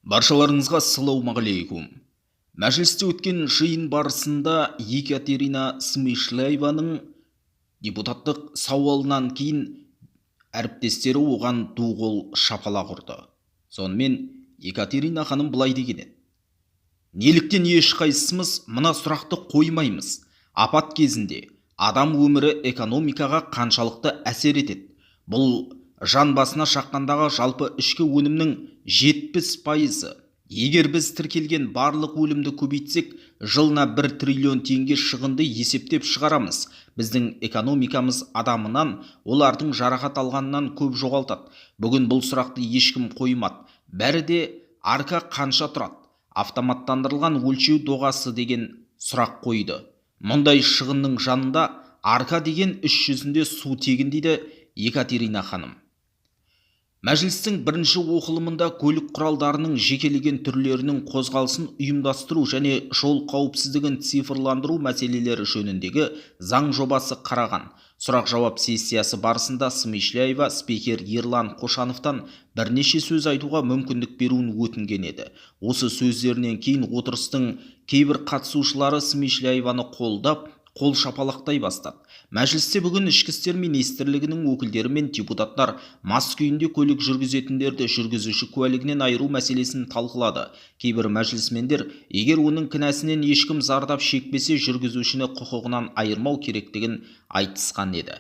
Баршаларыңызға ассалаумағалейкум. Мәжілісте өткен жиын барысында Екатерина Смышляеваның депутаттық сауалынан кейін әріптестері оған ду қол шапалақ ұрды. Сонымен, Екатерина ханым былай деген еді: «Неліктен ешқайсымыз мына сұрақты қоймаймыз: апат кезінде адам өмірі экономикаға қаншалықты әсер етеді? Бұл жан басына шаққандағы жалпы ішкі өнімнің 70%-ы. Егер біз тіркелген барлық өлімді көбейтсек, жылына 1 триллион теңге шығынды есептеп шығарамыз. Біздің экономикамыз адамынан, олардың жарақат алғанынан көп жоғалтады. Бүгін бұл сұрақты ешкім қоймады. Бәрі де арка қанша тұрады, автоматтандырылған өлшеу доғасы деген сұрақ қойды. Мұндай шығынның жанында арка деген іс жүзінде су тегін», – дейді Екатерина ханым. Мәжілістің бірінші оқылымында көлік құралдарының жекелеген түрлерінің қозғалысын ұйымдастыру және жол қауіпсіздігін цифрландыру мәселелері жөніндегі заң жобасы қараған. Сұрақ-жауап сессиясы барысында Смышляева спикер Ерлан Қошановтан бірнеше сөз айтуға мүмкіндік беруін өтінген еді. Осы сөздерінен кейін отырыстың кейбір қатысушылары Смышляеваны қолдап, қол шапалақтай бастады. Мәжілісте бүгін Ішкі істер министрлігінің өкілдері мен депутаттар мас күйінде көлік жүргізетіндерді жүргізуші куәлігінен айыру мәселесін талқылады. Кейбір мәжілісмендер егер оның кінәсінен ешкім зардап шекпесе, жүргізушіні құқығынан айырмау керектігін айтысқан еді.